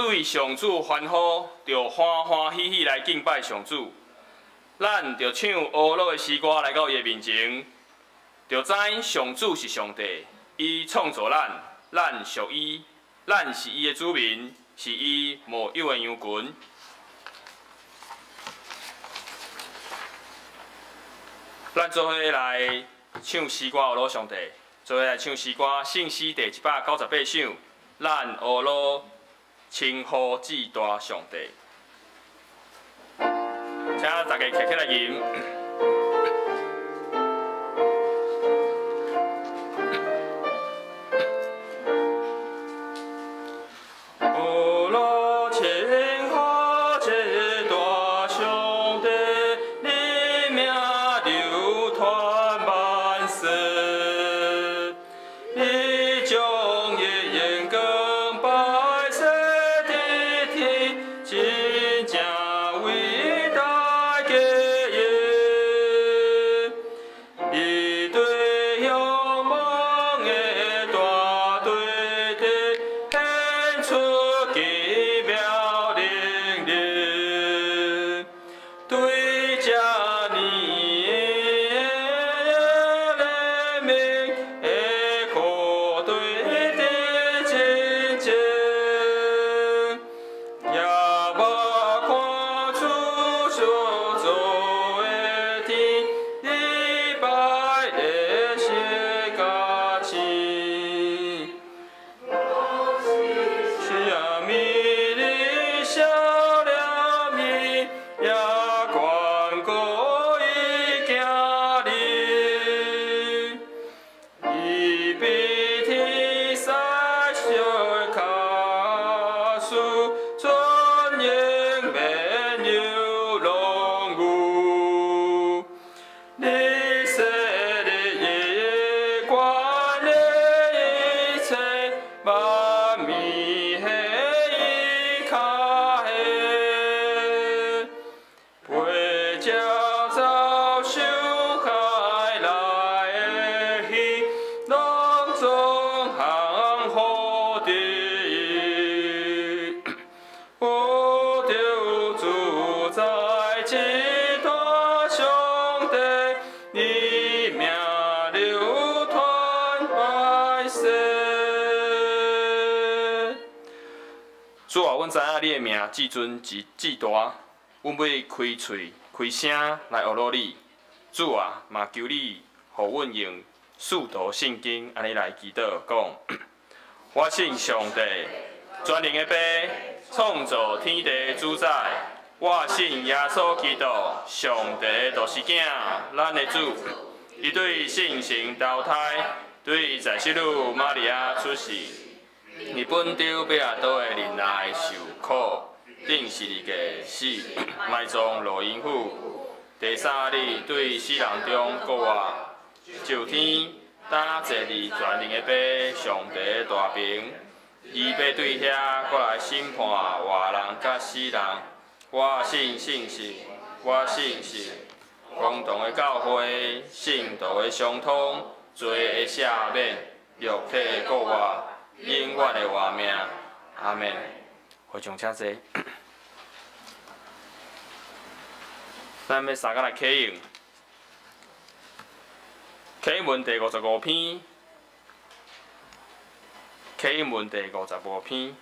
對上主歡呼，著歡歡喜喜來敬拜上主。咱著唱呵咾的詩歌來到伊的面前，著知上主是上帝，伊創造咱，咱屬伊，咱是伊的子民，是伊牧養的羊群。咱做伙來唱詩歌，呵咾上帝。做伙來唱詩歌，聖詩第198首，咱呵咾稱呼至大上帝。請大家站起來吟。呵咾稱呼至大上帝，你名流傳萬世，你將榮光擺設佇天，真正偉大的業。你對向望的大對地顯出奇妙能力，對這呢的憐憫的可對的真情，也無看出所造的天，你擺的十架星。啥物你惜念伊，也眷顧伊囝兒。伊比天使小較輸，尊榮免有榮譽。你設立管理一切，萬物喺伊跤下，飛鳥走獸海內的魚，攏總降服佇伊。有著主宰至大上帝，你名流傳百世。主啊，阮知影你的名至尊至至大，阮欲開喙開聲來呵咾你。主啊，嘛求你予阮用使徒信經按呢來祈禱講：我信上帝，全能的父，創造天地的主宰。我信耶穌基督，上帝的獨生囝，咱的主。伊對聖神投胎，對在聖女瑪利亞出世。佇本丟彼拉多的任內受苦，釘十字架死，埋葬落陰府。第三日對死人中復活，上天，擔坐佇全能的父上帝的大爿。伊欲對遐閣來審判活人佮死人。我信聖神，我信聖公同的教會，聖徒的相通，罪的赦免，肉體的復活，永遠的活命。阿們。會眾請坐。咱欲三工來啟應，啟應文第55篇，啟應文第55篇，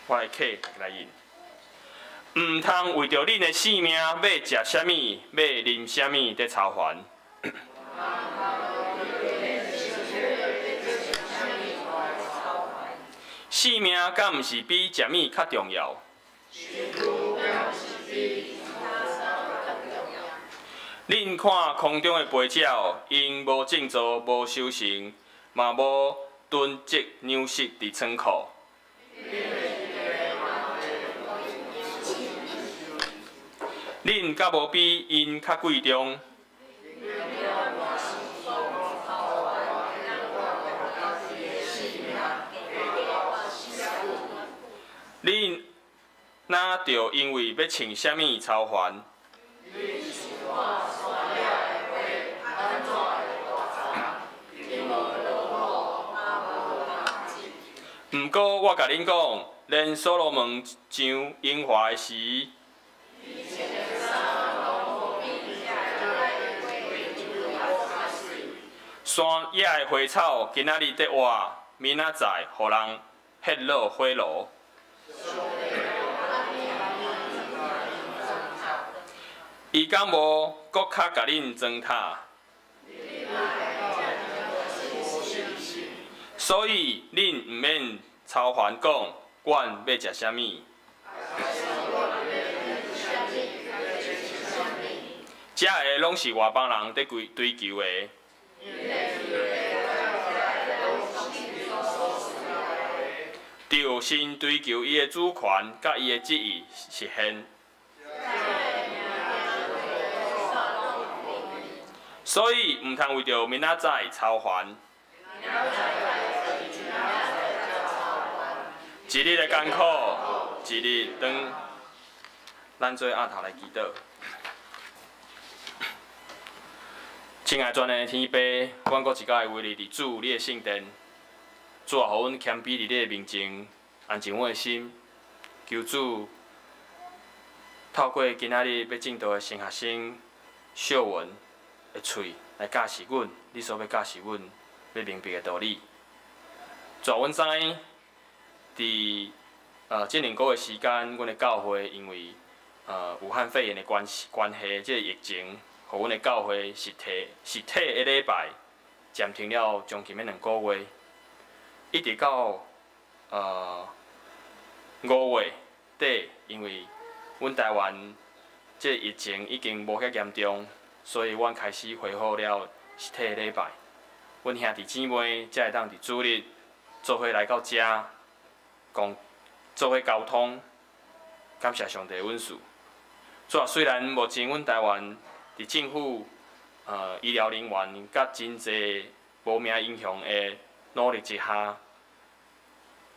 我來啟，大家來應。毋通為著恁的性命欲食啥物，欲啉啥物佇操煩。性命敢毋是比食物較重要？恁看空中的飛鳥，𪜶無種作，無收成，嘛無囤積糧食佇倉庫。恁敢無比𪜶較貴重？恁哪著因為欲穿啥物操煩？毋過我共恁講，連所羅門上榮華的時，山野的花草，今仔日佇活，明仔載予人撇落火爐。伊敢無閣較共恁糟蹋？所以恁毋免操煩講，阮欲食啥物？這个攏是外邦人佇追求的。著先追求伊的主權，佮伊的旨意實現。所以毋通為著明仔載操煩。一日的艱苦，一日當。咱做阿頭來祈禱。親愛全能的天父，阮閣一擺為你佇主你的聖殿，主啊，予阮謙卑佇你的面前，安靜阮的心，求主透過今仔日欲證道的新學生秀文的喙來教示阮，你所欲教示阮欲明白的道理。主啊，阮知佇這2個月時間，阮的教會因為武漢肺炎的關係，這個疫情，予阮的教會實體的禮拜暫停了將近欲2個月，一直到5月底，因為阮台灣這個疫情已經無遐嚴重，所以阮開始恢復了實體的禮拜。阮兄弟姊妹才會當佇主日做伙來到遮，共做伙溝通，感謝上帝的恩賜。主啊，雖然目前阮台灣佇政府、醫療人員佮真濟無名英雄的努力之下，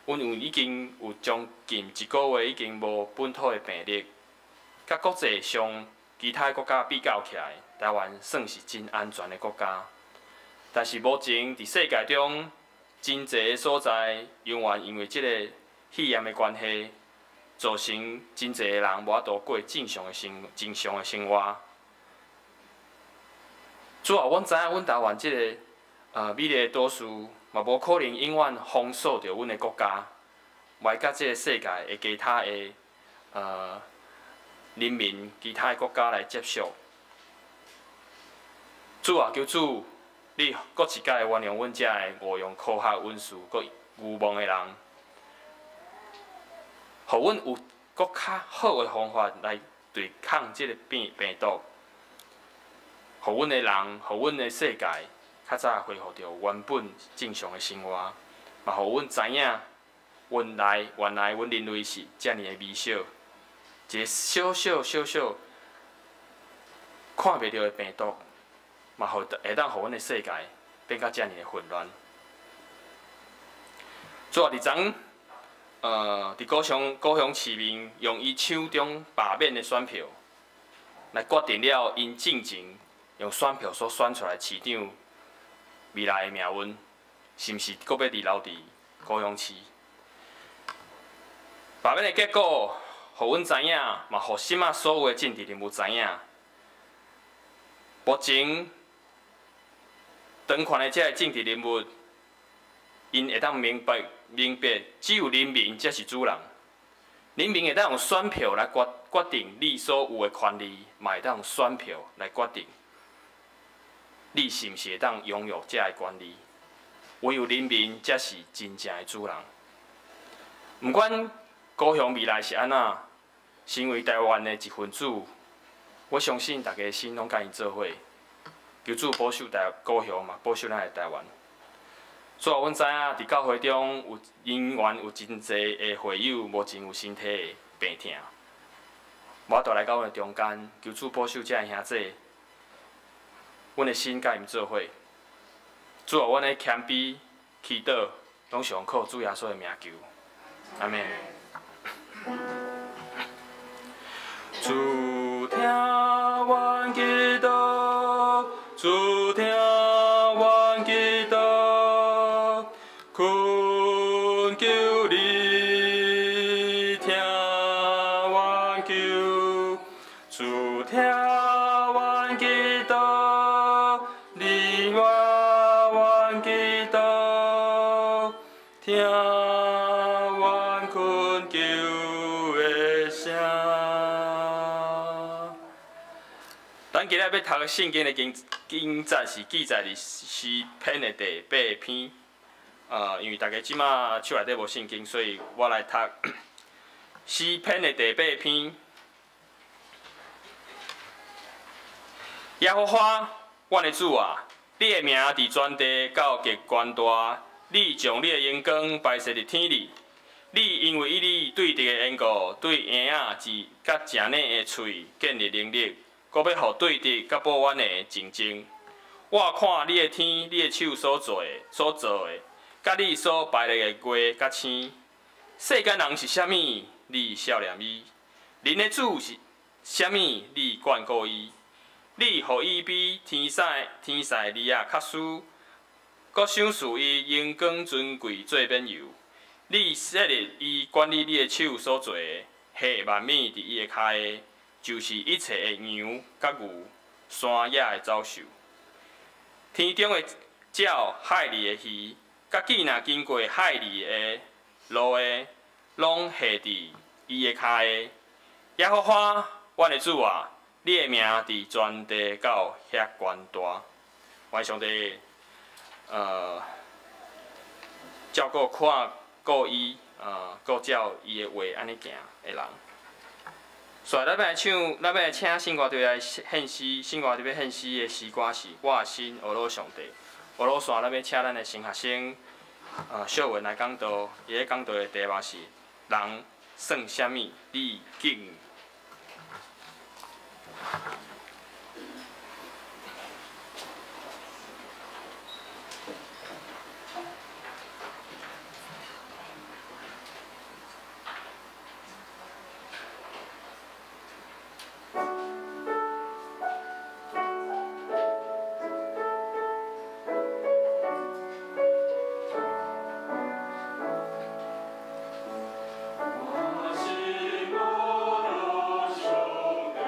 阮有已經有將近一個月已經無本土的病例，佮國際上其他國家比較起來，台灣算是真安全的國家。但是目前佇世界中真濟个所在，猶原因為這個肺炎的關係，造成真濟个人無法度過正常的生活。主啊，阮知影阮台灣這個美麗的都市嘛，無可能永遠封鎖著阮的國家，袂佮這個世界的其他的人民、其他的國家來接觸。主啊，求主，你閣一擺原諒阮遮个誤用科學恩賜、閣愚妄的人，予阮有閣較好的方法來對抗這個病毒，予阮的人，予阮的世界較早恢復著原本正常的生活，嘛予阮知影，原來阮人類是遮爾的微小，一个小小小小看袂著的病毒，嘛會當予阮的世界變甲遮爾的混亂。主啊，佇昨，佇高雄市民用伊手中罷免的選票，來決定了𪜶進前用選票所選出來市長未來的命運，是毋是閣欲留佇高雄市？罷免的結果，予阮知影，嘛予這馬所有的政治人物知影。目前當權的這个政治人物，𪜶會當明白，只有人民才是主人。人民會當用選票來決定你所有的權利，嘛會當用選票來決定你是毋是會當擁有這个權利。唯有人民才是真正的主人。毋管高雄未來是按怎，身為台灣的一份子，我相信大家心攏佮𪜶做伙，求主保守高雄嘛，保守咱的台灣。主啊，阮知影佇教會中有仍原有真濟的會友目前有身體的病痛，無法度來到阮的中間，求主保守這个兄弟，阮的心佮𪜶做伙。主啊，阮的謙卑祈禱，攏是奉靠主耶穌的名求，阿們。主聽阮祈禱，主聽阮祈禱，懇求主聽阮祈禱，你我阮祈禱，聽阮懇求的聲。咱今日要讀的聖經的經經節是記載佇詩篇的第八篇。因為大家這馬手內底無聖經，所以我來讀詩篇的第八篇。耶和華，阮的主啊，你的名佇全地到極懸大，你將你的榮光擺設佇天裡。你因為以你對敵的緣故，對嬰仔舌佮食奶的喙建立能力，閣欲予對敵佮報怨的靜靜。我看你的天，你的手所做的，所造的，佮你所排列的月佮星。世間人是啥物？你惜念伊；人的子是啥物？你眷顧伊。你予伊比天使天使兒仔較輸，閣賞賜伊榮光尊貴做免由。你設立伊管理你的手所做的，下萬物佇伊的跤下，就是一切的羊佮牛，山野的走獸。天中的鳥，海裡的魚，佮見若經過海裡的路的，攏下佇伊的跤下。耶和華，阮的主啊！你的名佇全地到遐懸大，願上帝，照顧看顧伊，閣照伊的話按呢行的人。所以咱欲來唱，咱欲來請聖歌隊來獻詩，聖歌隊欲獻詩的詩歌是《我的心呵咾上帝》。呵咾煞，咱欲請咱的新學生，小文來講道，伊咧講道的題目是：人算啥物？你竟我心呵咾上帝。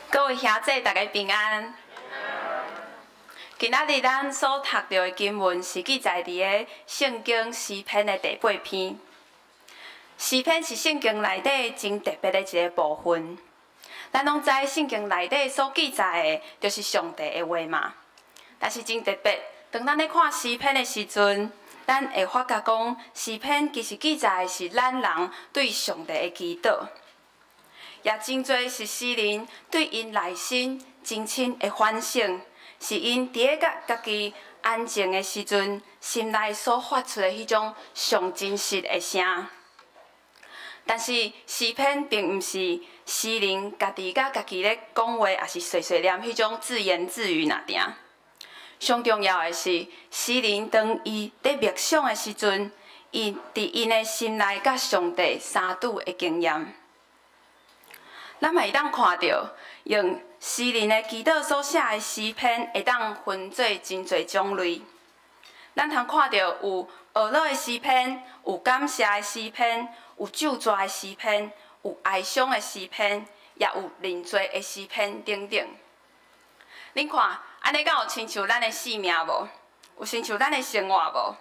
各位兄姊，大家平安。今仔日咱所讀著的經文是記載佇个聖經詩篇的第八篇。詩篇是聖經內底真特別的一個部分。咱攏知聖經內底所記載的，就是上帝的話嘛。但是真特別，當咱咧看詩篇的時陣，咱會發覺講，詩篇其實記載的是咱人對上帝的祈禱。也真濟是詩人對𪜶內心真深的反省，是𪜶佇咧佮家己安靜的時陣，心內所發出的彼種上真實的聲。但是詩篇並毋是詩人家己佮家己咧講話，抑是碎碎念彼種自言自語爾爾。上重要的是，詩人當伊佇默想的時陣，伊佇𪜶的心內佮上帝相拄的經驗。咱嘛會當看著，用詩人的祈禱所寫的詩篇，會當分做真濟種類。咱通看著有哀樂的詩篇，有感謝的詩篇，有咒詛的詩篇，有哀傷的詩篇，也有認罪的詩篇等等。恁看，按呢敢有親像咱的生命無？有親像咱的生活無？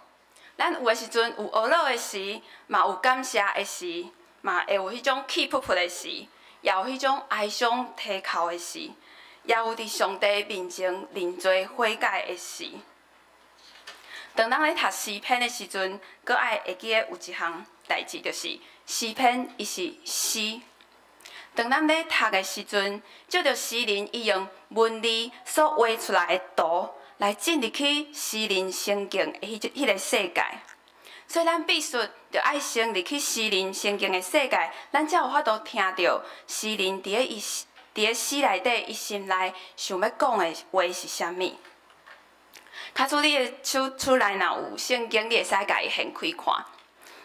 咱有的時陣有哀樂的時，嘛有感謝的時，嘛會有彼種氣噗噗的時。也有彼種哀傷低哭的時，也有佇上帝面前認罪悔改的時。當咱咧讀詩篇的時陣，閣愛會記得有一項代誌，就是詩篇伊是詩。當咱咧讀的時陣，藉著詩人伊用文字所畫出來的圖，來進入去詩人心境的彼個世界。所以咱必須著愛先入去詩人心境的世界，咱才有法度聽著詩人佇咧詩內底，伊心內想欲講的話是啥物。假使你的手手內若有聖經，你會使共伊掀開看，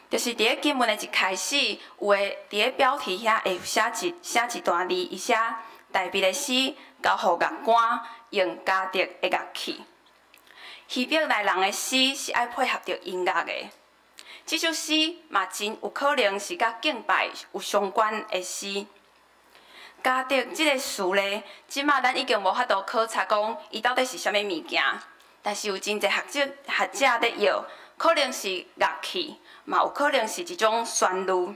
就是佇咧經文的一開始，有的佇咧標題遐會寫一段字，伊寫大衛的詩交予樂官用迦特的樂器。希伯來人的詩是愛配合著音樂的。這首詩嘛真有可能是佮敬拜有相關的詩。迦特這个詞咧，這馬咱已經無法度考察講伊到底是啥物物件，但是有真濟學者佇臆，可能是樂器，嘛有可能是一種旋律。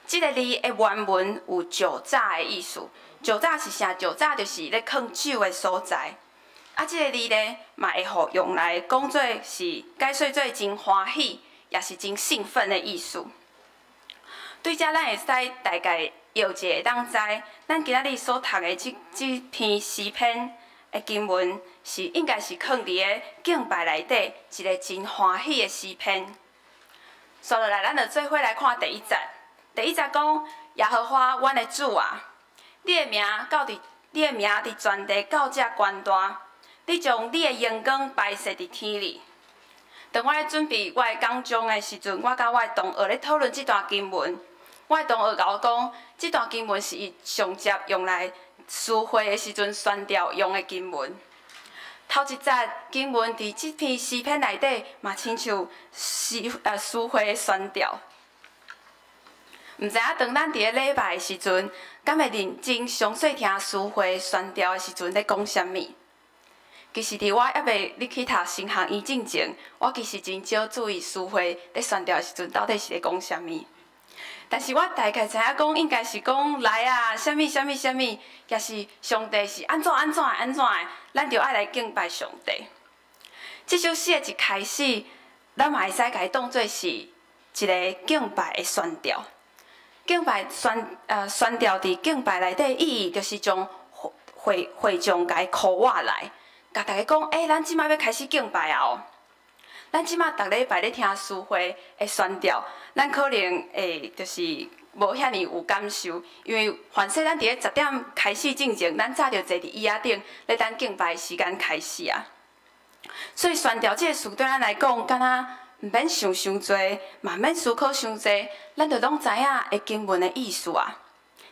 這个字的原文有酒醡的意思，酒醡是啥？酒醡就是咧囥酒的所在。啊，這个字咧嘛會予用來講做是解說做真歡喜，也是真興奮的意思。對這咱會使大概臆一下會當知，咱今仔日所讀的這篇詩篇的經文，是應該是囥佇咧敬拜內底一个真歡喜的詩篇。紲落來，咱就做伙來看第一節。第一節講：耶和華，阮的主啊，你的名佇全地到遮懸大，你將你的榮光擺設佇天裡。當我咧準備我的講章的時陣，我佮我的同學咧討論這段經文。我的同學共我講，這段經文是伊上捷用來司會的時陣宣調用的經文。頭一節經文佇這篇詩篇內底，嘛親像司會的宣調。毋知影當咱佇咧禮拜的時陣，敢會認真詳細聽司會宣調的時陣咧講啥物？其實，佇我猶未入去讀神學院進前，我其實真少注意司會咧宣調的時陣到底是咧講啥物。但是我大概知影講，應該是講來啊，啥物啥物啥物，也是上帝是按怎按怎按怎的，咱著愛來敬拜上帝。這首詩的一開始，咱嘛會使共伊當做是一个敬拜的宣調。敬拜宣調佇敬拜內底意義，就是將會眾共伊呼喚來。共大家講，欸，咱這馬欲開始敬拜啊！哦，咱這馬逐禮拜咧聽司會的宣調，咱可能會就是無遐爾有感受，因為凡勢咱佇咧10點開始進前，咱早就坐佇椅仔頂咧等敬拜時間開始啊。所以宣調這个詞對咱來講，敢若毋免想傷濟，嘛毋免思考傷濟，咱就攏知影的經文的意思啊。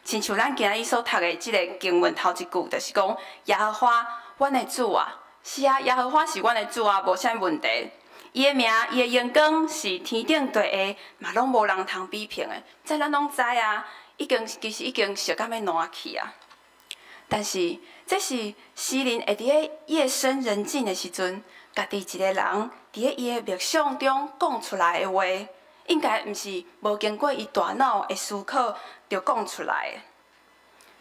親像咱今仔日所讀的這个經文頭一句，就是講耶和華阮的主啊，是啊，耶和華是阮的主啊，無啥物問題。伊的名，伊的榮光是天頂地下，嘛攏無人通比評的。這咱攏知啊，已經其實已經熟甲欲爛去啊。但是，這是詩人會佇咧夜深人靜的時陣，家己一個人佇咧伊的默想中講出來的話，應該毋是無經過伊大腦的思考就講出來的。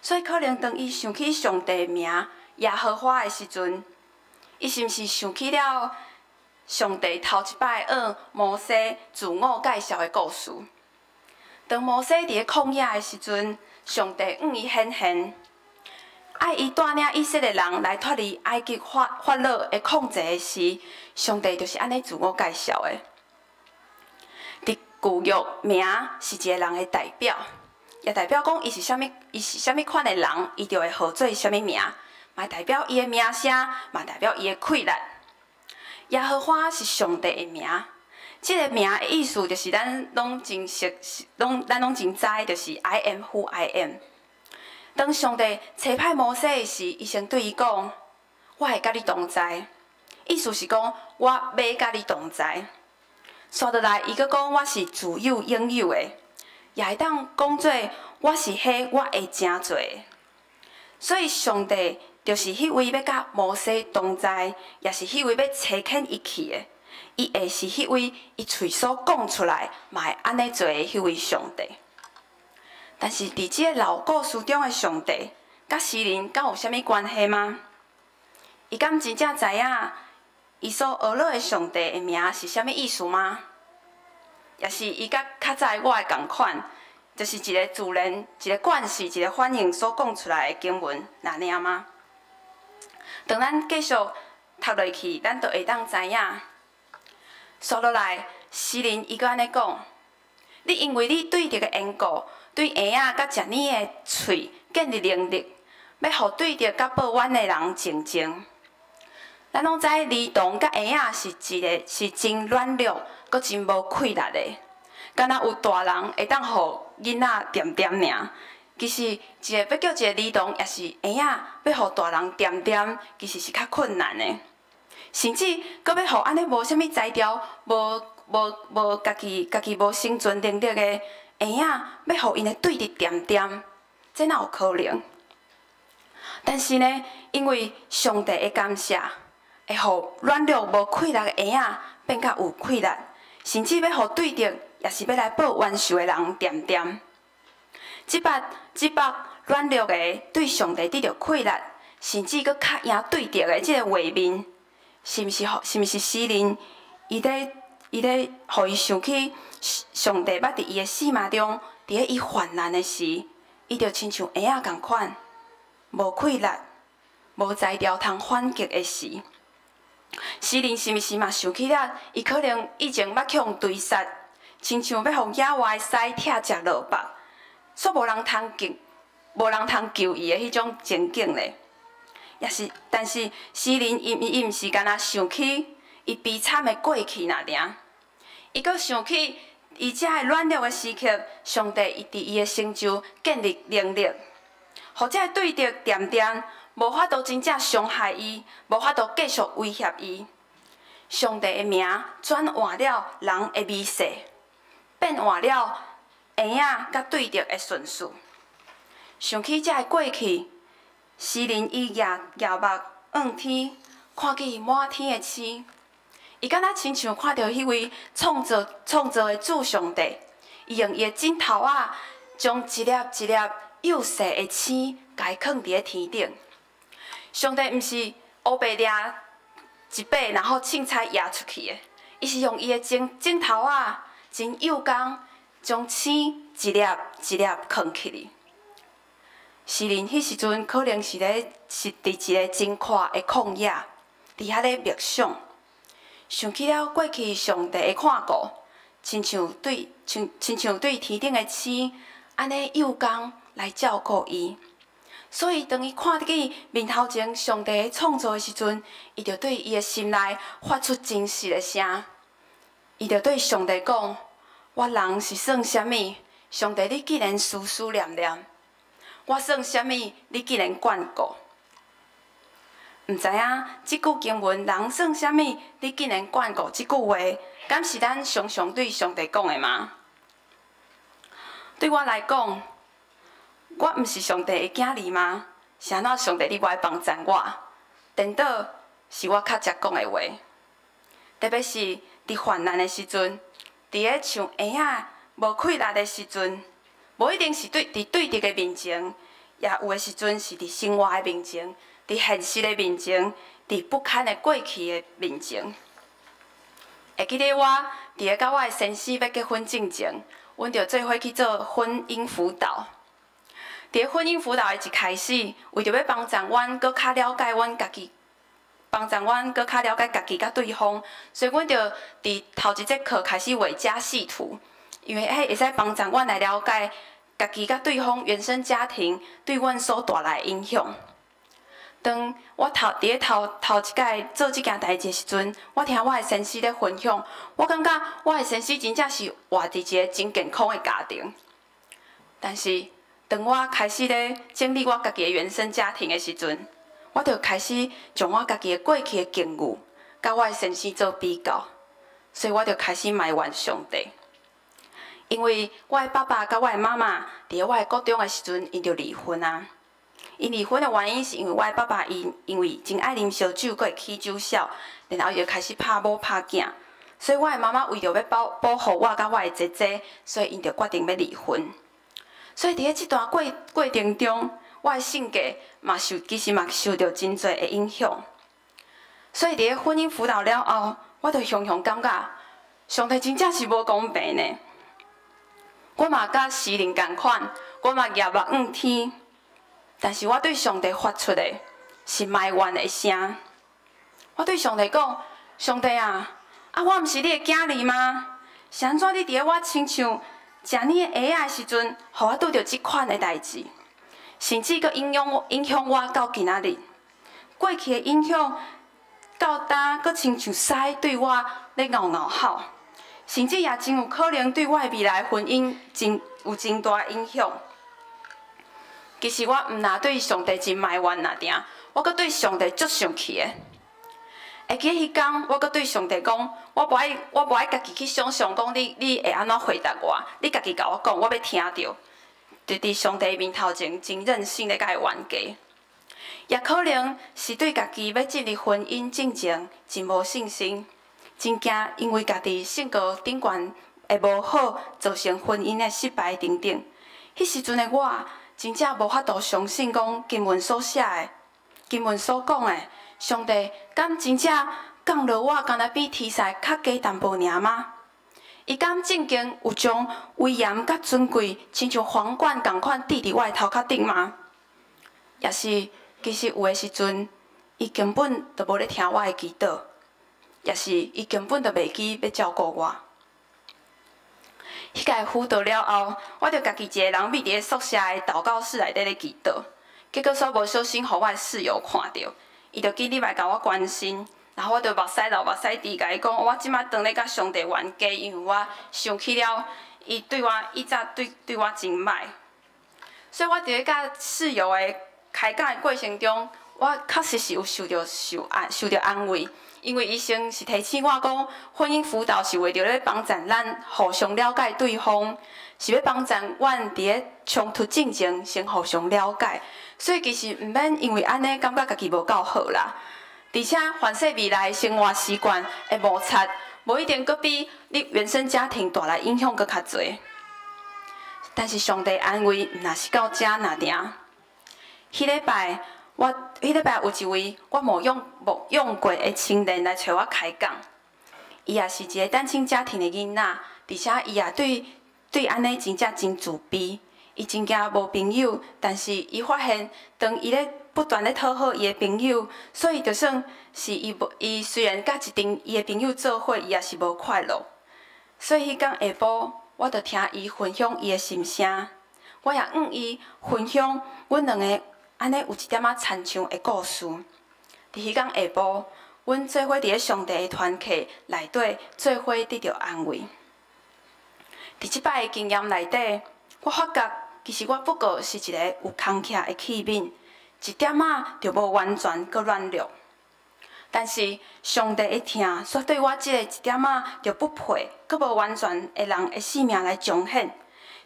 所以，可能當伊想起上帝名耶和華的時陣，伊是毋是想起了上帝頭一擺向摩西自我介紹的故事？當摩西佇咧曠野的時陣，上帝向伊顯現，愛伊帶領以色列人來脫離埃及法老的控制的時，上帝就是按呢自我介紹的。佇舊約，名是一个人的代表，也代表講伊是啥物，伊是啥物款的人，伊就會號做啥物名，嘛代表伊的名聲，嘛代表伊的氣力。耶和華是上帝的名，這个名的意思就是咱攏真熟，攏咱攏真知，就是 I am who I am。當上帝差派摩西的時，伊先對伊講：我會佮你同在。意思是講，我欲佮你同在。紲落來，伊閣講我是自有永有的，也會當講做我是彼我會成做的。所以上帝就是彼位欲佮摩西同在，也是彼位欲差遣伊去的。伊會是彼位伊喙所講出來，嘛會按呢做的彼位上帝。但是，佇這个老故事中的上帝，佮詩人敢有啥物關係嗎？伊敢真正知影伊所學落的上帝的名是啥物意思嗎？抑是伊佮較早我的仝款，就是一个自然、一个慣勢、一个反應所講出來的經文，那爾嗎？當咱繼續讀落去，咱就會當知影。紲落來，詩人伊閣按呢講：你因為你對敵的緣故，對嬰仔佮食奶的喙建立能力，欲予對敵佮報怨的人靜靜。咱攏知兒童佮嬰仔是一个是真軟弱，閣真無氣力的，敢若有大人會當予囡仔恬恬爾。其實，一个欲叫一个兒童，抑是嬰仔，欲予大人恬恬，其實是較困難的。甚至，閣欲予按呢無啥物才調、無無無家己家己無生存能力的嬰仔，欲予𪜶的對敵恬恬，這哪有可能？但是呢，因為上帝的感謝，會予軟弱無氣力的嬰仔變較有氣力，甚至欲予對敵，抑是欲來報冤仇的人恬恬。這擺這擺軟弱的對上帝得著氣力，甚至閣較贏對敵的這个畫面，是毋是？是毋是詩人伊咧伊咧，予伊想起上帝捌佇伊的生命中，佇咧伊患難的時，伊就親像嬰仔仝款，無氣力、無才調通反擊的時，詩人是毋是嘛想起了？伊可能以前捌予人追殺，親像欲予野外獅拆食落腹，煞無人通救，無人通救伊的彼種情景咧。抑是，但是詩人伊伊毋是干焦想起伊悲慘的過去爾爾，伊閣想起伊這个軟弱的時刻，上帝伊佇伊的成就建立能力，予這个對敵恬恬，無法度真正傷害伊，無法度繼續威脅伊。上帝的名轉換了人的微細，變換了嬰仔佮對敵的順序。想起這个過去，詩人伊舉舉目望天，看見滿天的星，伊敢若親像看著彼位創造創造的主上帝，伊用伊的指頭仔，將一粒一粒幼細的星，共伊囥佇咧天頂。上帝毋是烏白掠一把，然後凊彩攑出去的，伊是用伊的指指頭仔，真幼工，將星一粒一粒囥起來。詩人彼時陣可能是咧是佇一个真闊的曠野，佇遐咧默想，想起了過去上帝的看顧，親像對親親像對天頂的星，按呢幼工來照顧伊。所以當伊看見面頭前上帝的創造的時陣，伊就對伊的心內發出真實的聲，伊就對上帝講：我人是算啥物？上帝你竟然思思念念。我算啥物？你竟然眷顧？毋知影這句經文，人算啥物？你竟然眷顧？這句話，敢是咱常常對上帝講的嗎？對我來講，我毋是上帝的囝兒嗎？是按怎上帝你無愛幫贊我？顛倒是我較捷講的話，特別是佇患難的時陣，佇咧像嬰仔無氣力的時陣，無一定是對佇對敵的面前，也有的時陣是佇生活的面前，佇現實的面前，佇不堪的過去的面前。會記得我佇咧佮我的先生欲結婚進前，阮就做伙去做婚姻輔導。佇咧婚姻輔導的一開始，為著欲幫助阮閣較了解阮家己，幫助阮閣較了解家己佮對方，所以阮就佇頭一節課開始畫家系圖，因為彼會使幫助阮來了解家己佮對方原生家庭對阮所帶來的影響。當我頭佇咧頭頭一擺做這件代誌的時陣，我聽我的先生咧分享，我感覺我的先生真正是活佇一个真健康的家庭。但是，當我開始咧整理我家己的原生家庭的時陣，我就開始將我家己的過去的境遇，佮我的先生做比較，所以我就開始埋怨上帝。因為我的爸爸佮我的媽媽佇咧我的國中的時陣，𪜶就離婚啊。𪜶離婚的原因是因為我的爸爸伊因為真愛啉燒酒，閣會起酒痟，然後伊就開始拍某拍囝，所以我的媽媽為著欲保保護我佮我的姐姐，所以𪜶就決定欲離婚。所以佇咧這段過過程中，我的性格嘛受其實嘛受著真濟的影響。所以佇咧婚姻輔導了後，我就雄雄感覺上帝真正是無公平呢。我嘛佮詩人仝款，我嘛舉目向天，但是我對上帝發出的是埋怨的聲。我對上帝講：上帝啊，啊我毋是你的囝兒嗎？是按怎你佇咧我親像食奶的嬰仔的時陣，予我拄著這款的代誌，甚至閣影響影響我到今仔日。過去的影響到今閣親像獅對我咧嗷嗷吼，甚至也真有可能對我的未來婚姻真有真大影響。其實我毋若對上帝真埋怨爾爾，我閣對上帝足生氣的。會記彼工，我閣對上帝講，我無愛，我無愛家己去想像講你你會按怎回答我，你家己共我講，我欲聽著。就佇上帝面頭前真任性咧共伊冤家，也可能是對家己欲進入婚姻進前真無信心，真驚因為家己性格頂懸會無好，造成婚姻的失敗等等。彼時陣的我，真正無法度相信講經文所寫的，經文所講的，上帝敢真正降落我，敢若比天使較低淡薄爾嗎？伊敢正經有將威嚴佮尊貴，親像皇冠仝款戴佇我的頭殼頂嗎？抑是其實有的時陣，伊根本就無咧聽我的祈禱，抑是伊根本就袂記欲照顧我。彼屆輔導了後，我就家己一个人覕佇咧宿舍的禱告室內底咧祈禱，結果煞無小心予我的室友看著，伊就緊入來共我關心，然後我就目屎流目屎滴，共伊講我這馬當咧佮上帝冤家，因為我想起了伊對我以前對對我真歹，所以我佇咧佮室友的開講的過程中，我確實是有受著受安受著安慰。因為醫生是提醒我講，婚姻輔導是為著咧幫助咱互相了解對方，是欲幫助阮佇咧衝突進前先互相了解，所以其實毋免因為按呢感覺家己無夠好啦。而且凡勢未來生活習慣的摩擦，無一定閣比你原生家庭帶來影響閣較濟。但是上帝安慰毋若是到遮爾爾。彼禮拜。我彼禮拜有一位我冒用冒用過的親人來揣我開講，伊也是一个單親家庭的囡仔，而且伊也對對按呢真正真自卑，伊真驚無朋友，但是伊發現當伊咧不斷咧討好伊的朋友，所以就算是伊無伊雖然佮一陣伊的朋友做伙，伊也是無快樂。所以彼工下晡，我就聽伊分享伊的心聲，我也向伊分享阮兩个。按呢有一點仔親像的故事。佇彼工下晡，阮做伙佇咧上帝的團契內底做伙得著安慰。佇這擺的經驗內底，我發覺其實我不過是一個有空隙的器皿，一點仔就無完全閣軟弱。但是上帝的疼，煞對我這個一點仔就不配、閣無完全的人的性命來彰顯，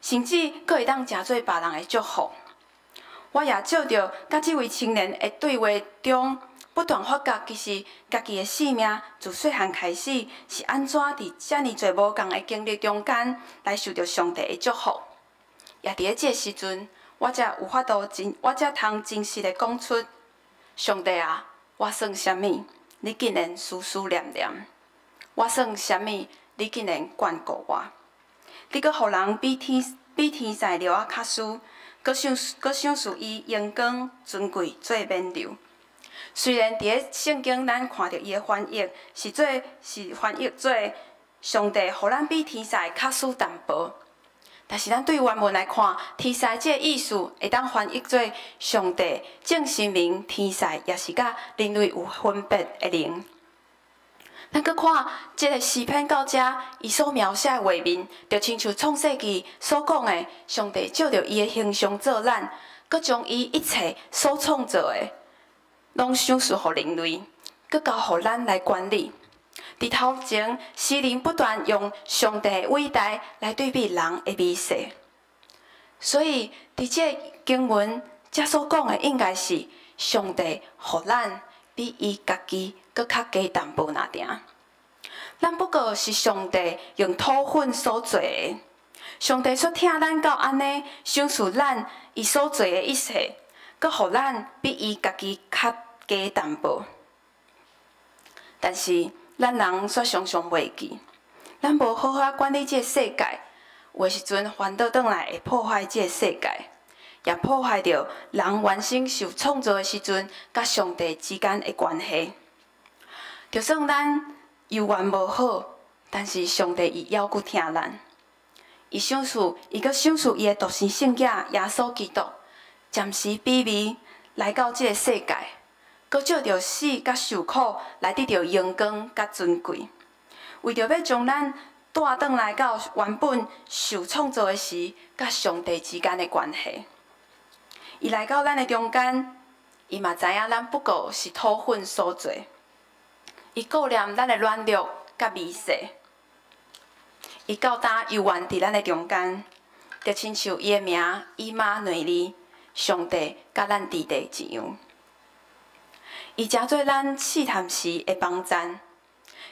甚至閣會當成做別人的祝福。我也藉著佮這位青年的對話中，不斷發覺其實家己的生命自細漢開始是按怎佇遮爾濟無仝的經歷中間來受著上帝的祝福。也佇咧這个時陣，我才有法度真，我才通真實的講出：上帝啊，我算啥物？你竟然思思念念；我算啥物？你竟然眷顧我？你閣予人比天使了仔較輸，閣賞賜伊榮光尊貴做冕旒。雖然佇咧聖經，咱看著伊的翻譯是做上帝予咱比天使較輸淡薄，但是咱對原文來看，天使這個意思會當翻譯做上帝眾神明天使，也是佮人類有分別的靈。咱閣看這个詩篇到遮，伊所描寫的畫面，就親像創世記所講的，上帝照著伊的形象造咱，閣將伊一切所創造的，攏賞賜予人類，閣交予咱來管理。佇頭前，詩人不斷用上帝的偉大來對比人的微細，所以佇這个經文遮所講的，應該是上帝予咱比伊家己閣較低淡薄爾爾。咱不過是上帝用土粉所做的，上帝卻疼咱到按呢，賞賜咱伊所做的一切，閣予咱比伊家己較低淡薄。但是咱人卻常常袂記，咱無好好管理這个世界，有的時陣反倒轉來會破壞這个世界，也破壞著人原先受創造的時陣，佮上帝之間的關係。就算咱猶原無好，但是上帝伊猶閣疼咱，伊閣賞賜伊的獨生聖子耶穌基督，暫時卑微來到這个世界，閣藉著死佮受苦來得著榮光佮尊貴，為著欲將咱帶轉來到原本受創造的時，佮上帝之間的關係。伊來到咱的中間，伊嘛知影咱不過是土粉所做。伊顧念咱的軟弱佮微細，伊到今猶原佇咱的中間，就親像伊的名以馬內利，上帝佮咱佇地一樣。伊成做咱試探時的幫贊，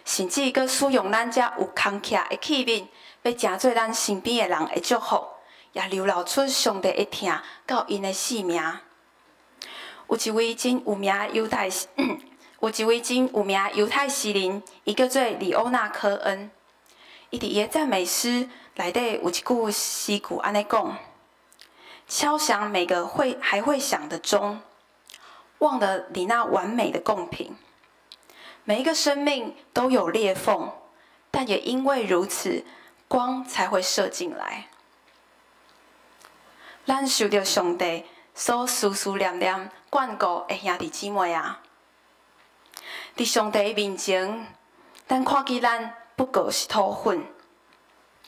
甚至閣使用咱這有空隙的器皿，欲成做咱身邊的人的祝福，也流露出上帝的疼到𪜶的性命。有一位真有名的猶太詩人，伊叫做李歐納科恩。伊佇伊的讚美詩內底有一句詩句按呢講：敲響每個會還會響的鐘，忘了你那完美的貢品。每一個生命都有裂縫，但也因為如此，光才會射進來。咱受著上帝所思思念念眷顧的兄弟姊妹啊！佇上帝面前，咱看見咱不過是土粉，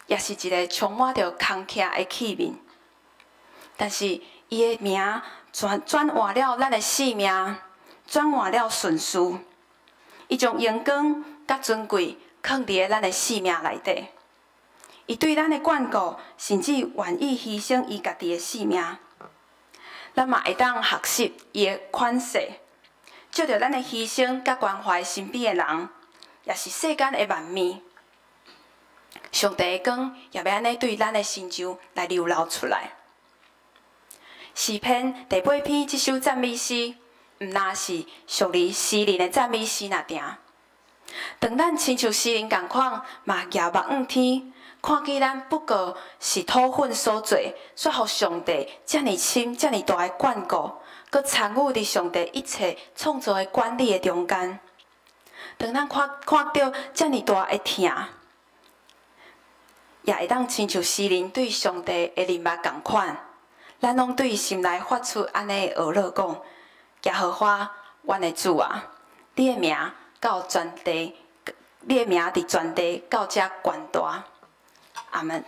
也是一个充滿著空隙的器皿。但是伊的名轉換了咱的生命，轉換了順序。伊將榮光佮尊貴囥佇咧咱的生命內底。伊對咱的眷顧，甚至願意犧牲伊家己的性命。咱嘛會當學習伊的款式。藉著咱的犧牲佮關懷身邊的人，也是世間的萬物。上帝的光也欲按呢對咱的身上來流露出來。詩篇第八篇這首讚美詩，毋但是屬於詩人的讚美詩爾爾。當咱親像詩人仝款，嘛舉目向天，看見咱不過是土粉所做，卻予上帝遮爾深、遮爾大的眷顧，閣參與佇上帝一切創造的管理的中間。當咱看著遮爾大的疼，也會當親像詩人對上帝的認捌仝款，咱攏對心內發出按呢的呵咾講：耶和華，阮的主啊，你的名到全地，你的名佇全地到遮懸大。阿門。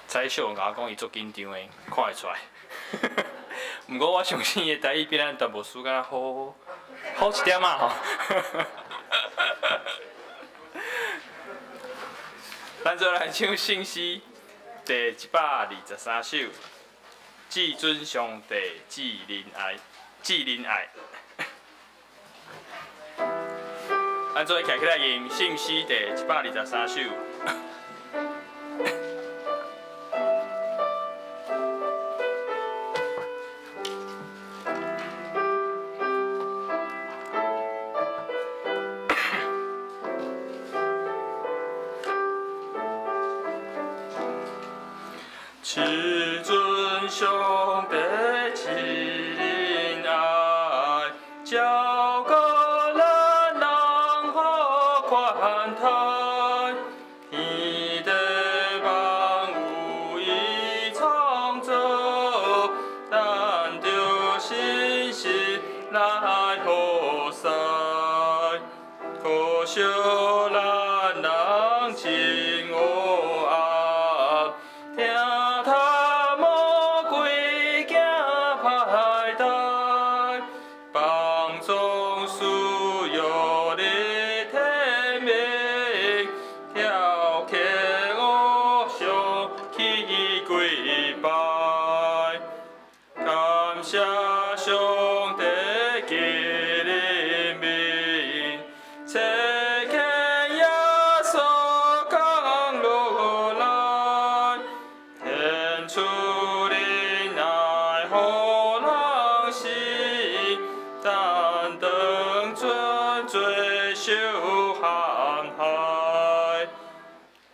蔡秀文共我講，伊足緊張的，看會出來。毋過我相信伊的台語比咱陳牧師敢若好好一點仔吼。咱做來唱聖詩第123首，至尊上帝至仁愛，至仁愛。咱做徛起來吟聖詩第123首。至尊上帝至仁愛，照顧咱人好款待，天地萬物伊創造，咱著信心來服侍，可惜咱人真黑暗，聽上帝給人民，差遣耶穌降落來，顯出仁愛予人信，擔當罪罪受陷害，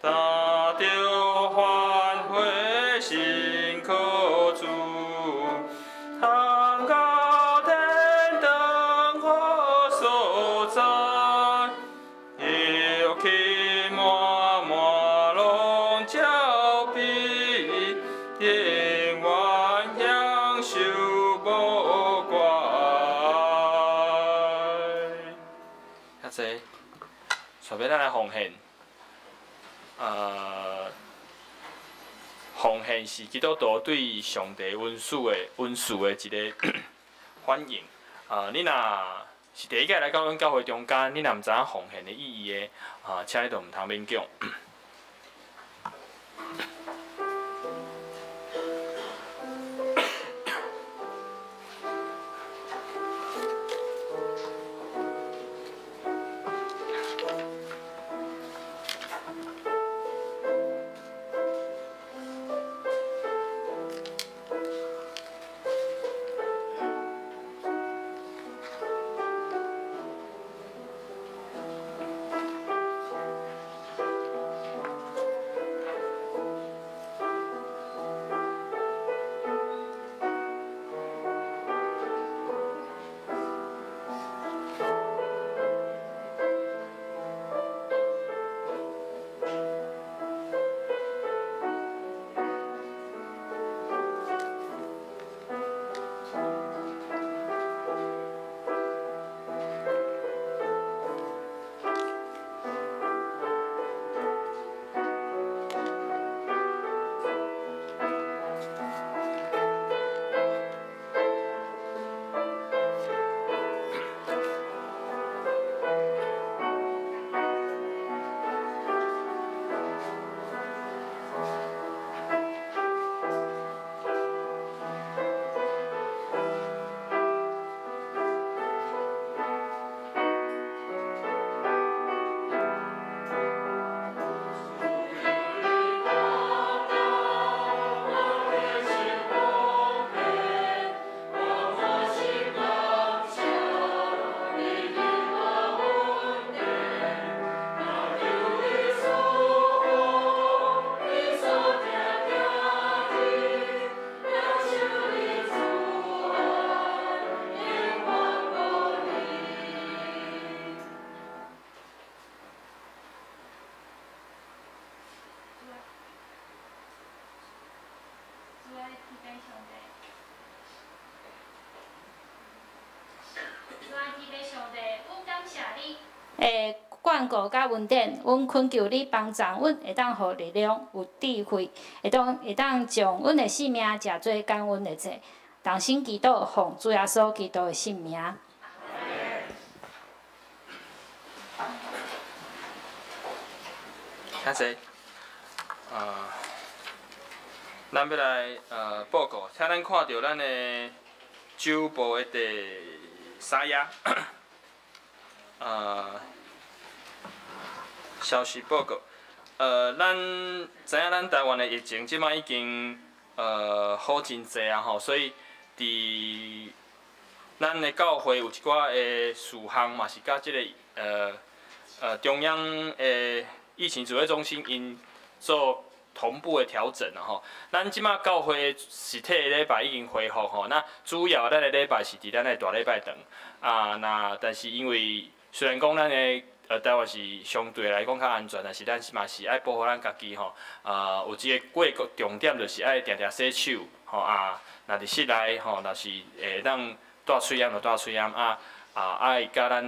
擔著反悔信靠主。通到天堂好所在，摇起滿滿攏照彼，永遠享受無掛礙。遐濟，煞欲咱來奉獻，奉獻是基督徒對上帝恩賜的一個反應。你若是第一擺來到阮教會中間，你若毋知影奉獻的意義的，請你就毋通勉強。眷顧佮恩典，阮懇求你幫助阮，會當予力量、有智慧，會當將阮的性命食做感恩的祭。同心祈禱，奉主耶穌基督的聖名。請坐。咱欲來報告，請咱看著咱的周報的第三頁。消息報告。咱知影咱台灣的疫情這擺已經好真濟啊吼，所以佇咱的教會有一寡的事項嘛是佮這个中央的疫情指揮中心𪜶做同步的調整啦吼。咱這擺教會實體的禮拜已經恢復吼，那主要咱的禮拜是佇咱的大禮拜堂啊。那但是因為雖然講咱的台灣是相對來講較安全，但是咱嘛是愛保護咱家己吼。有一個幾個重點就是愛定定洗手吼啊，若佇室內吼，若是會當戴喙罨就戴喙罨啊啊，愛佮咱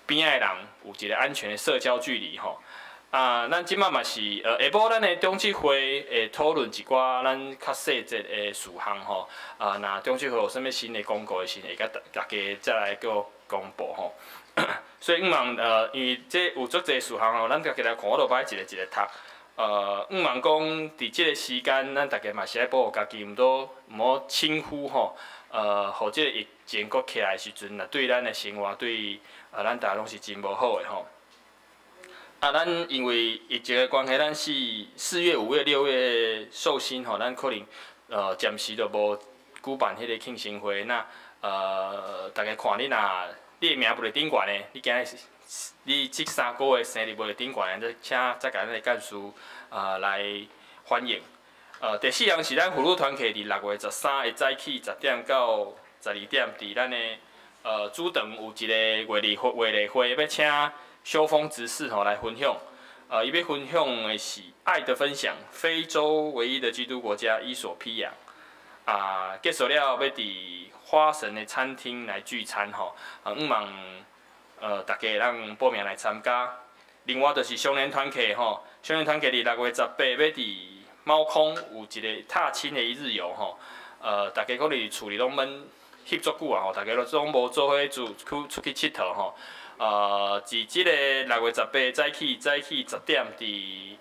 邊仔的人有一個安全的社交距離吼。啊，咱這擺嘛是下晡咱的中執會會討論一寡咱較細節的事項吼。啊，若中執會有啥物新的公告的時陣，會佮大家再來閣公布吼。所以向望因為這有足濟事項吼，咱家己來看，我都無愛一个一个讀。向望講佇這个時間，咱大家嘛是愛保護家己，毋好輕忽吼。予這个疫情閣起來的時陣，若對咱的生活，對咱大家攏是真無好的吼。啊，咱因為疫情的關係，咱四月、五月、六月壽星吼，咱可能暫時就無舉辦彼個慶生會。那大家看你若你的名無佇頂懸的，你今日你這三個月生日無佇頂懸的，請再共咱的幹事來反映。第四項是咱婦女團契佇6月13的早起10點到12點，佇咱的主堂有一个月例會，欲請修風執事吼來分享。伊欲分享的是愛的分享，非洲唯一的基督國家伊索比亞。啊，結束了欲佇花神的餐廳來聚餐吼，啊，向望大家會當報名來參加。另外就是少年團契吼，少年團契佇6月18欲佇貓空有一个踏青的一日遊吼，大家可能厝裡攏悶翕足久啊吼，大家攏無做伙出去𨑨迌吼。佇這个6月18早起10點，佇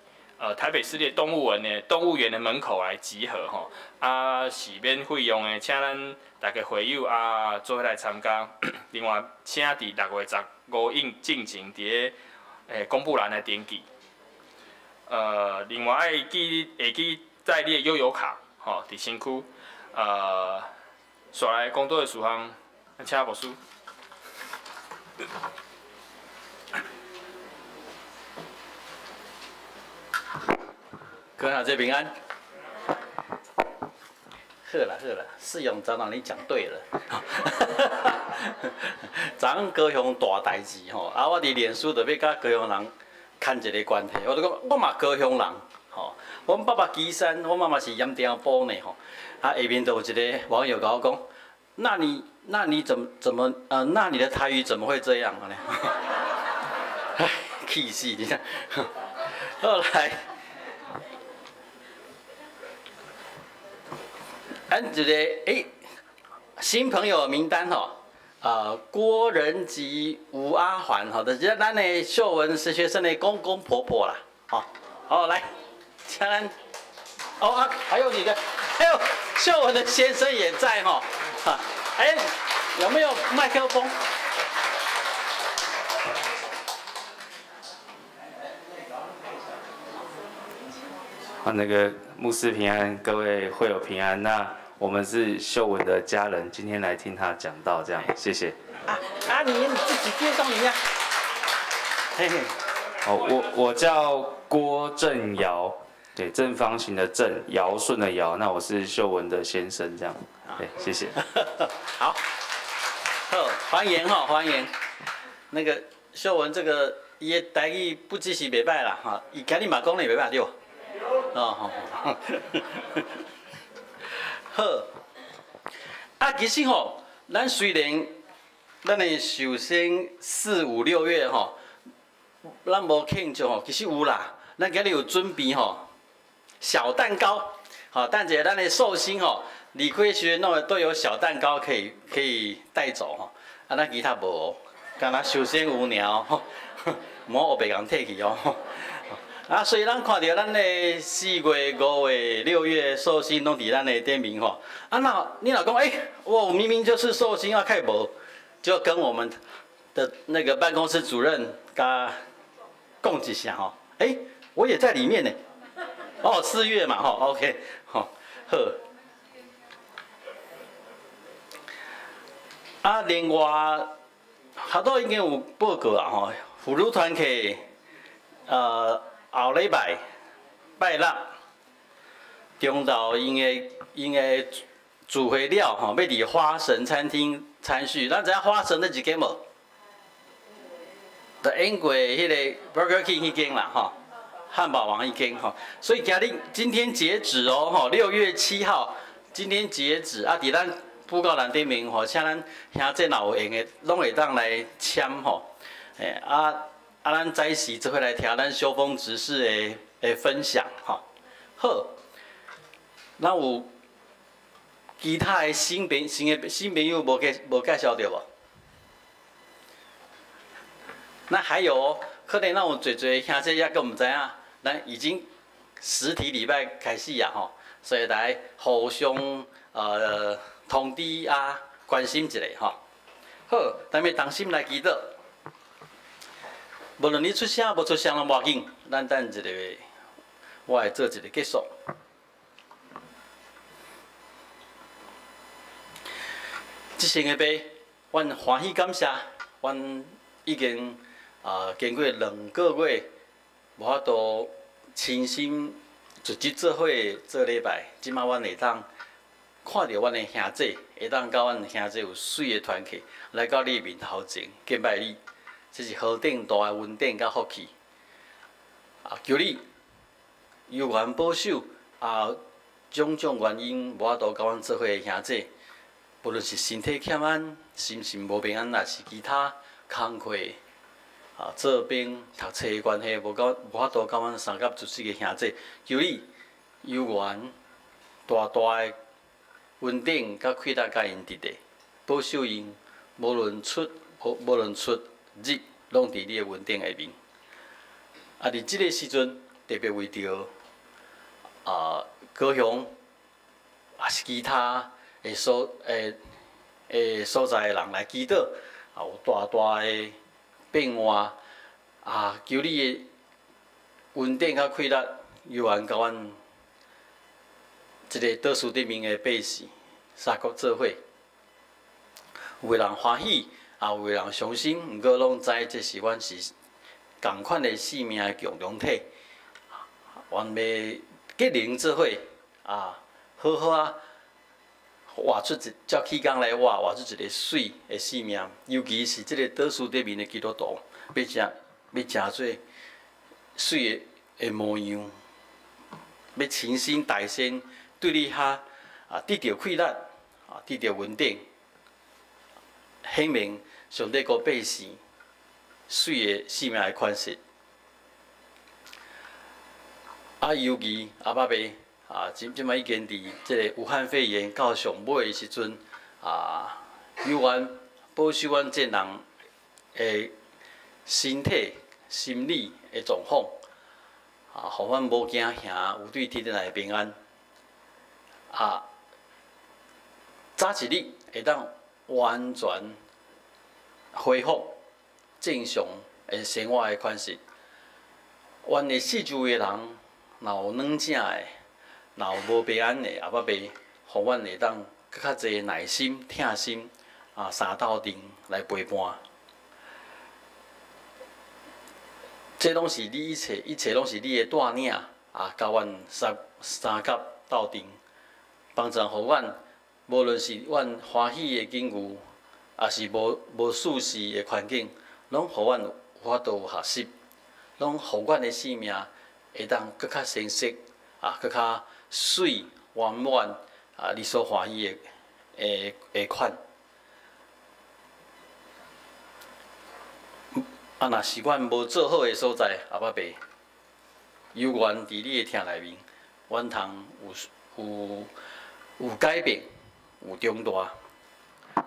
台北市立動物園的門口來集合吼，啊是免費用的，請咱大家會友啊做伙來參加。另外，請佇6月15日進前佇咧公布欄來登記。另外愛記會記帶你的悠遊卡吼，佇身軀。紲來講道的事項，請牧師。各位好，這平安。好啦好啦，世勇長老你講對了。昨昏高雄大代誌吼，啊，我佇臉書就欲佮高雄人牽一个關係，我就講我嘛高雄人，吼，阮爸爸旗山，我媽媽是鹽埕埔呢，吼。啊，下面就有一个網友共我講，那你怎麼那你的台語怎麼會這樣呢？唉，氣死你！後來。咱一个新朋友名單吼，郭仁吉、吳阿環吼，就是咱的秀文實學生的公公婆婆啦，吼，好來，請咱，哦啊，還有你的，還有秀文的先生也在吼，哈，有沒有麥克風？啊，那個牧師平安，各位會友平安。那我們是秀文的家人，今天來聽他講道，這樣，謝謝。啊，你自己介紹一下。嘿嘿。哦，我叫郭正堯，對，正方形的正，堯舜的堯。那我是秀文的先生，這樣。對，謝謝。好，好，歡迎哈，歡迎。那個秀文，這個伊的台語不只是袂䆀啦，哈，伊今日嘛講得袂䆀對。哦，好，好。啊，其實吼，咱雖然咱的壽星四五六月吼，咱無慶祝吼，其實有啦。咱今日有準備吼小蛋糕，吼，等一下咱的壽星吼，理虧學院弄都有小蛋糕可以帶走吼，啊，咱其他無哦，敢若壽星有爾吼，莫烏白共提去哦。啊，所以咱看著咱的4月、5月、6月壽星攏佇咱的頂面吼。啊，那你若講，欸，我明明就是壽星啊，開無，就跟我們的那個辦公室主任共講一聲吼。欸，我也在裡面呢。哦，4月嘛，吼，OK，吼，好。啊，另外，學校已經有報告啊，吼，婦女團契，後禮拜拜六中晝𪜶的聚會了吼，欲佇花神餐廳餐敘。咱知影花神佗一間無？就演過彼个 Burger King 彼間啦，吼，漢堡王彼間吼。所以今日今天截止哦，吼，6月7號，今天截止啊！佇咱布告欄頂面吼，請咱兄弟若有閒的，攏會當來簽吼。欸啊啊！咱早時做伙來聽咱修風執事的分享吼。好，咱有其他的新朋友無介紹著無？那還有哦，可能咱有濟濟兄弟猶閣毋知影，咱已經實體禮拜開始啊吼，所以來互相通知啊，關心一下吼。好，咱欲同心來祈禱。無論你出聲無出聲攏無要緊，咱等一下，我會做一個結束。這生的爸，阮歡喜感謝，阮已經經過2個月，無法度親身組織做伙做禮拜，這擺阮會當看著阮的兄弟，會當佮阮兄弟有媠的團契，來到你面頭前敬拜你。這是何等大的恩典佮福氣！啊，求你有緣保守啊，種種原因無法度佮阮做伙的兄弟，無論是身體欠安、心神無平安，抑是其他工課啊、做兵讀冊的關係，無法度佮阮相佮出席的兄弟，求你有緣大大的恩典佮氣力佮𪜶佇咧，保守𪜶，無論出入，攏佇你的恩典下面。啊，佇這个時陣，特別為著高雄，抑是其他的所在的人來祈禱，啊，有大大的變化，啊，求你的恩典佮氣力，猶原佮阮這个導師頂面的百姓三國做伙，有的人歡喜。啊，有的人傷心，毋過攏知這是阮是仝款的生命的共同體。阮欲結連做伙，啊，好好啊，活出一照起工來活，活出一个媠的生命。尤其是這个導師頂面的基督徒，欲成做媠的模樣，欲親身代先對你遐啊得著氣力，啊得著恩典，顯明上帝顧百姓媠的生命的款式。啊，尤其阿爸爸啊，這擺已經佇這个武漢肺炎到上尾的時陣啊，猶原保守阮眾人的身體、心理的狀況，啊，予阮無驚嚇，有對天來平安。啊，早一日會當完全恢復正常的生活的款式。阮的四周圍的人，若有軟正的，若有無平安的，阿爸爸，予阮會當閣較濟耐心、疼心，啊，相鬥陣來陪伴。這攏是你一切，一切攏是你的帶領，啊，共阮相佮鬥陣，幫助予阮，無論是阮歡喜的境遇，抑是無舒適的環境，攏予阮有法度有學習，攏予阮的生命會當閣較清晰，啊，閣較媠圓滿，啊，你所歡喜的款。啊，若是阮無做好的所在，阿爸爸，猶原佇你的疼內面，阮通有有改變，有長大，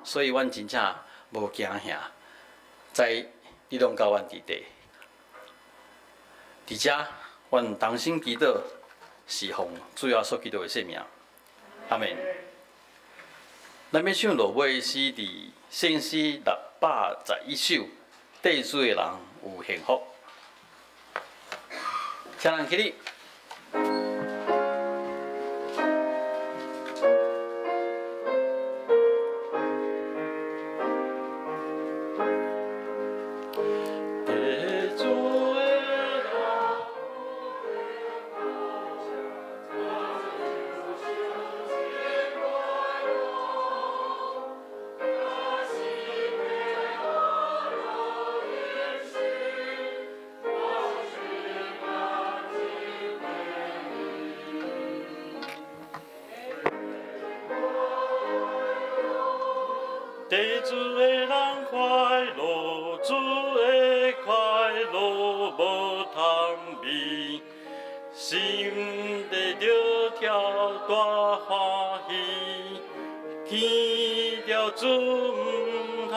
所以阮真正無驚嚇，知你攏佮阮佇底。佇遮，阮同心祈禱，是奉主耶穌基督的聖名，阿門。咱欲唱落尾詩佇聖詩611首，綴主的人有幸福，請人起立。綴主的人快樂，主的快樂無通比，心底著跳大歡喜，見著主毋通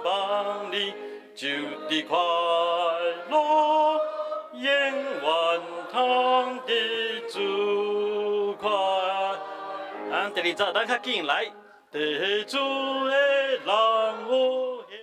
放你，就佇快樂，永遠通佇主快。咱第二節，咱較緊來。綴主的人有幸。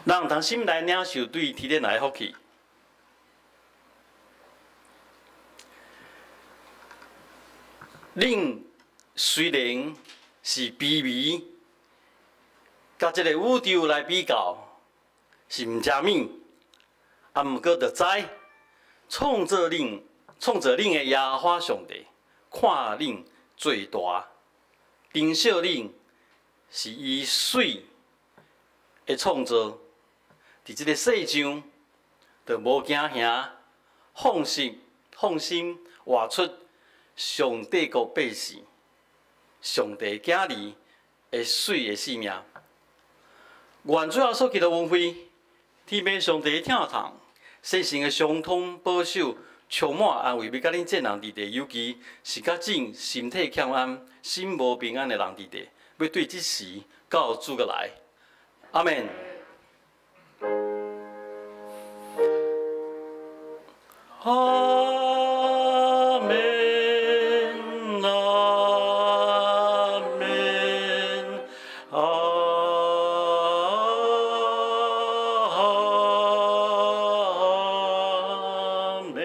咱同心來領受對天頂來的福氣。恁雖然是卑微，佮這個宇宙來比較是毋知物，啊，毋過著知創造恁、創造恁的耶和華上帝，看恁最大，珍惜恁是伊媠的創造，佇這個世上，著無驚嚇，放心放心活出上帝國百姓、上帝囝兒的媠的生命。願主耶穌基督恩惠，天父上帝疼痛，聖神的相通保守，充滿安慰，欲佮恁眾人佇地，尤其是較正身體欠安、心無平安的人佇地，欲對這時到主閣來。阿們。阿們，阿們，阿們。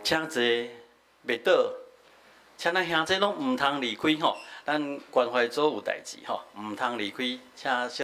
請坐，袂倒，請咱兄弟攏毋通離開吼，咱關懷組有代誌吼，毋通離開，請。